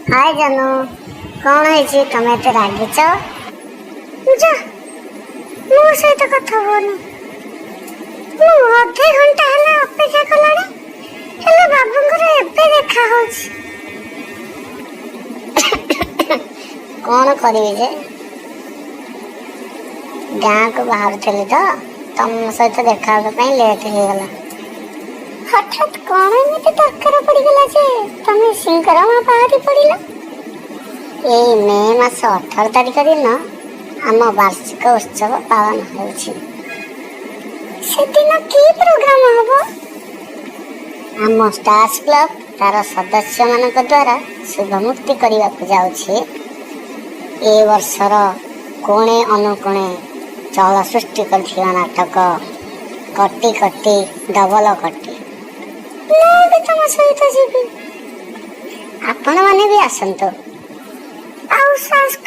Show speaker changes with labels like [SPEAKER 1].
[SPEAKER 1] ହାଏ ଜାନୁ, କ'ଣ ହେଇଛି? ତମେ ଏତେ ରାଗିଛ? ଯା, ମୋ ସହିତ କଥା ହୁଅନି। ମୁଁ ଅଧେ ଘଣ୍ଟା ହେଲା ଅପେକ୍ଷା କଲାଣି, ହେଲେ ବାବୁଙ୍କର ଏବେ ଦେଖା ହଉଛି। କ'ଣ କରିବି ଯେ, ଗାଁକୁ ବାହାରୁଥିଲି ତ, ତମ ସହିତ ଦେଖା ହେବା ପାଇଁ ଲେଟ୍ ହେଇଗଲା। ହଠାତ୍ କ'ଣ ଏମିତି ଦରକାର ପଡ଼ିଗଲା ଯେ ତମେ ସିଙ୍ଗରମା ବାହାରି ପଡ଼ିଲ? ଏଇ ମେ ମାସ 18 ତାରିଖ ଦିନ ଆମ ବାର୍ଷିକ ଉତ୍ସବ ପାଳନ ହେଉଛି। ସେଦିନ କି ପ୍ରୋଗ୍ରାମ ହବ? ଆମ ଷ୍ଟାର୍ସ କ୍ଲବ ତାର ସଦସ୍ୟମାନଙ୍କ ଦ୍ୱାରା ଶୁଭମୂର୍ତ୍ତି କରିବାକୁ ଯାଉଛି ଏ ବର୍ଷର କୋଣେ ଅନୁକୋଣେ ଚହଳ ସୃଷ୍ଟି କରିଥିବା ନାଟକ କଟି କଟି ଡବଲ କଟି। ମୁଁ ବି ତମ ସହିତ ଯିବି। ଆପଣମାନେ ବି ଆସନ୍ତୁ। ଆଉ ସାଂସ୍କୃତିକ